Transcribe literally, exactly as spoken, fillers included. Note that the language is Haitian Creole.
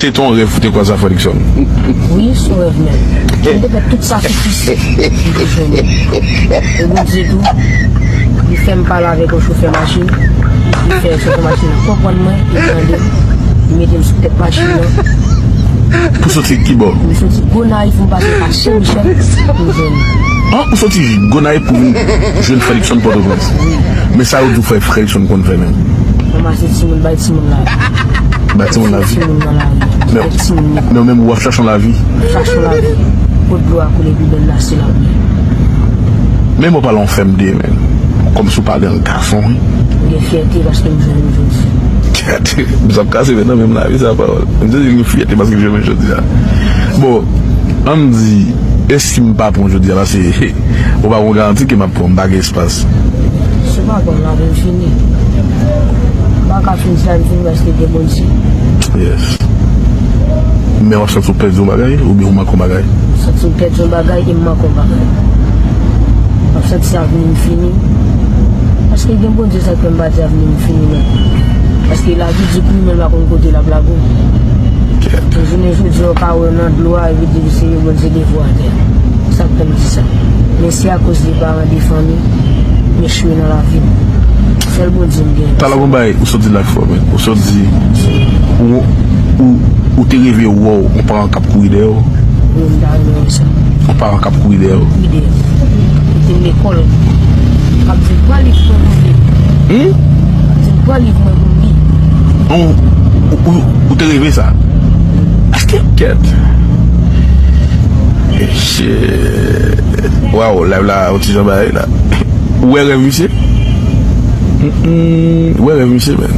Se te yon rèv pou te kwaze a Fredrickson. Wi, se yon rèv menm. M te fè tout sakrifis pou m te jwenn li. E Bondye tou, li fè m pale avèk yon chofè machin. Li fè chofè machin nan konprann mwen, li tande m, li mete m sou tèt machin nan. Pou soti ki bò? M soti Gonayiv, m pase pa Sen Michèl, pou m jwenn li. An, ou soti Gonayiv pou vin jwenn Fredrickson Pòtoprens? Wi. Men sa yo di w fè Fredrickson konn fè menm? Ranmase timoun, bay timoun lavi. Bay timoun lavi. Timoun nan lari. Men, men w menm w ap chache yon lavi. Chache yon lavi. Kot dlo a koule pi bèl la, se lapli. Men mwen pale yon fèm de men. Kòmsi w pa gen gason, wi. M gen fyète paske m jwenn ou jodi. Fyète. M ap kase men nan menm lavi sa pawòl. M te di m gen fyète paske m jwenn jodi a. Bon, ann di, e si m pa pran jodi a, paske ou pa gon garanti ke m ap pran, m pa gen espas. Si w pa pran, lavi m fini. M pa ka fin sa, m fini paske gen Bondye. Yes. Men w ap santi w pèdi yon bagay, oubyen w manke yon bagay? M santi m pèdi yon bagay e m manke yon bagay. M ap santi avni m fini. Paske gen Bondye sa k fè m pa di avni m fini nèt. Paske lavi di kou men l pa konn kote l ap lage w. Kèt. Jounen jodi a, w ka wè nan dlo a, epi di se yo Bondye devwa atè. Sa k fè m di sa. Men se akoz de paran, de fanmi, m echwe nan lavi m. Sèl Bondye m gen. Talè w bay, ou sot di la k fò, men. Ou sot di, ou, ou, ou te reve wè w, yon paran k ap kouri dèyè w. Wi, m ta renmen wè sa. Yon paran k ap kouri dèyè w. Kouri dèyè m. Mete m lekòl. K ap di, "Pran liv mwen pou m li." Hmm? K ap di, "Pran liv mwen pou m li." Ou, ou, ou, ou te reve sa? Aske kèt. Shit. Waw, live la, yon ti jan bagay la. Ou wè rèv misye? Mm, mm, ou wè rèv misye, men.